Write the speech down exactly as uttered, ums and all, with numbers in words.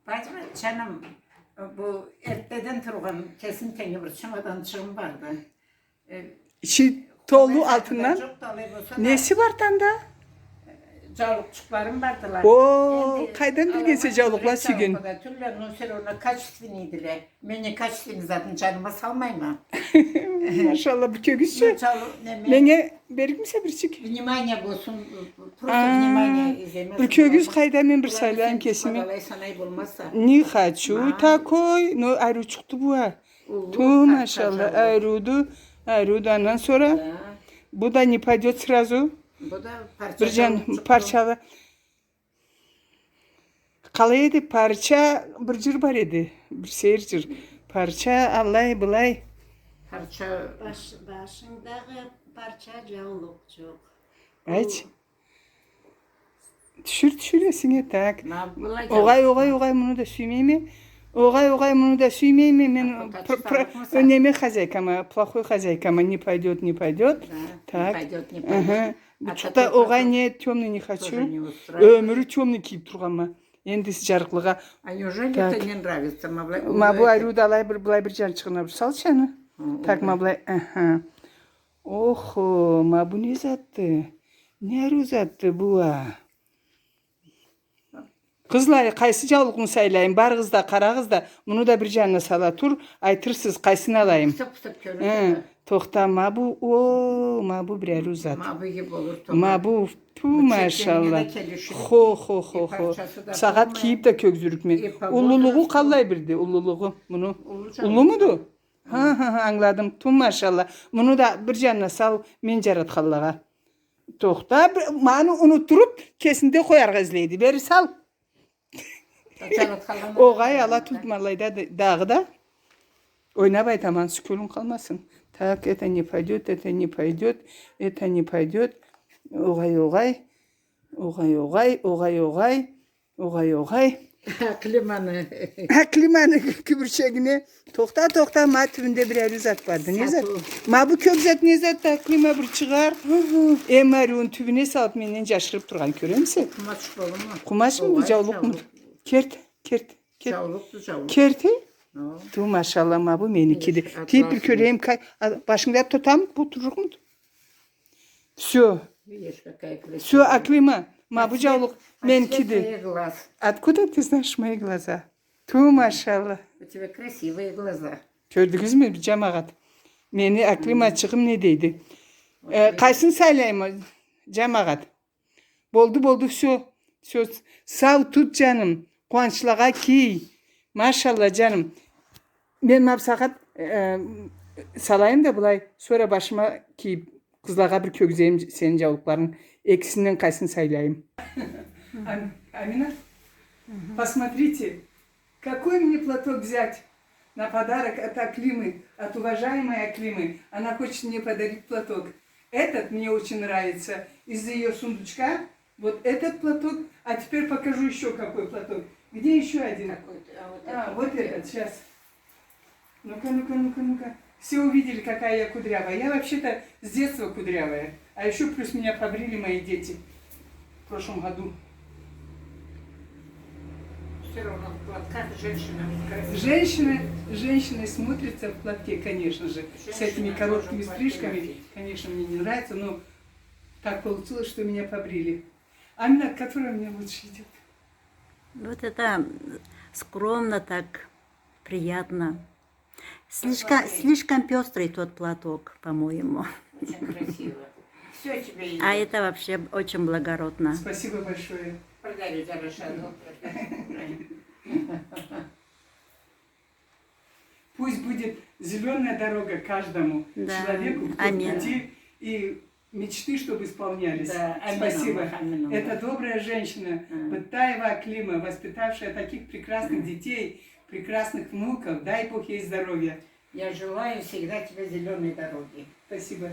Фатима, джаным, бу эртдеден тургъан кесим тенги бир чемоданчыгъым барды. Э, ичи толу алтындан. Неси барды анда? Джаулукъчукъларым бардыла. О, къайдан билгенсе джаулукъла сюйген? Тюлле, но всё равно качественныйдиле. Мен некачественный затын джаныма салмайма. Машалла, бир кёгюзчю. Меннге берирмисе бирчик? Внимание болсун, просто внимание излейме. Бир кёгюз къайда, мен бир сайлайым кесиме. Не хочу такой, но ариучукъду бу а. Ту, машалла, ариуду, ариуду. Андан сора бу да не пойдёт сразу. Бир джан парчала. Къалай эди, парча бир джыр бар эди. Бир сейир джыр. Парча, аллай, былай. Парча. Баш-, башынгдагъы парча джаулукъчукъ. Айт. Тюшюр, тюшюр эсинге, так. Огъай, огъай, огъай, муну да сюймейме. Огъай, огъай, муну да сюймейме. Мен неме хозяйкама, плохой хозяйкама, не пойдёт, не пойдёт. Так. Бучукъда огъай, не, тёмный не хочу. Ёмюрю тёмный кийип тургъанма. Энди джарыкълыгъа. А неужели это не нравится? Ма бу ариу да алай бир, былай бир джанчыгъына бир салчы аны. Так, ма былай, аха. Охо, ма бу не затды? Не ариу затды бу а? Къызла, къайсы джаулукъну сайлайым? Барыгъыз да, къарагъыз да, муну да бир джанына сала тур, айтырсыз, къайсын алайым? Тохта, ма бу, о, ма бу бир ариу зат. Ма бу, ту, машалла. Хо, хо, хо, хо. Сагъат кийип да кёгюзюрюкме. Уллулугъу къаллай бирди, уллулугъу муну? Уллумуду? Ха, ха, ха, ангыладым. Ту, машалла. Муну да бир джанына сал, мен джаратханлагъа. Тохта, бир, ма аны унутдуруп, кесинде къояргъа излейди. Бери сал. Огъай, ала тут, ма алайда да, дагъыда. Ойнап айтама, сюкюлюнг къалмасын. Так, это не пойдёт, это не пойдёт, это не пойдёт. Огъай, огъай. Огъай, огъай, огъай, огъай. Огъай, огъай. Акълиманы. Акълиманы кюбюрчегине. Тохта, тохта, ма тюбюнде бир ариу зат барды. Не зат? Ма бу кёк зат не затды, Акълима, бир чыгъар. Эм ариуну тюбюне салып, менден джашырып тургъан, кёремисе? Къумач болурму? Къумачмы бу, джаулукъму? Керт, керт, керт. Джаулукъду, джаулукъ. Керти? Ту, машалла, ма бу меникиди. Тюйюп бир кёрейим, башынгда тутам, бу турлукъмуду? Всё. Всё, Акълима, ма бу джаулукъ меникиди. Откуда ты знаешь мои глаза? Ту, машалла. У тебя красивые глаза. Кёрдюгюзмю, джамагъат? Мени Акълимачыгъым не дейди? Э, къайсын сайлайым, джамагъат? Болду, болду, всё. Всё. Сау тут, джаным. Къууанчлагъа кий. Машалла, джаным. Мен ма бусагъат, э, салайым да былай, сора башыма кийип, къызлагъа бир кёгюзейим сени джаулукъларынг. Экисинден къайсын сайлайым? Ам-, Амина, посмотрите, какой мне платок взять на подарок от Аклимы, от уважаемой Аклимы. Она хочет мне подарить платок. Этот мне очень нравится. Из её сундучка вот этот платок. А теперь покажу ещё какой платок. Где ещё один? Какой-то, а, вот этот, сейчас. Ну-ка, ну-ка, ну-ка, ну-ка. Все увидели, какая я кудрявая. Я вообще-то с детства кудрявая. А ещё плюс меня побрили мои дети в прошлом году. Всё равно в платках женщина красивая. Женщина, женщина смотрится в платке, конечно же. С этими короткими стрижками, конечно, мне не нравится, но так получилось, что меня побрили. Амина, которая мне лучше идёт? Вот это скромно так, приятно. Слишком, слишком пёстрый тот платок, по-моему. Очень красиво. Всё тебе идёт. А это вообще очень благородно. Спасибо большое. Подарю за Рашаду. Пусть будет зелёная дорога каждому человеку, кто в пути, и мечты, чтобы исполнялись. Да, амин. Спасибо. Амин. Это добрая женщина, Быттаева Аклима, воспитавшая таких прекрасных детей, прекрасных внуков. Дай Бог ей здоровья. Я желаю всегда тебе зелёной дороги. Спасибо.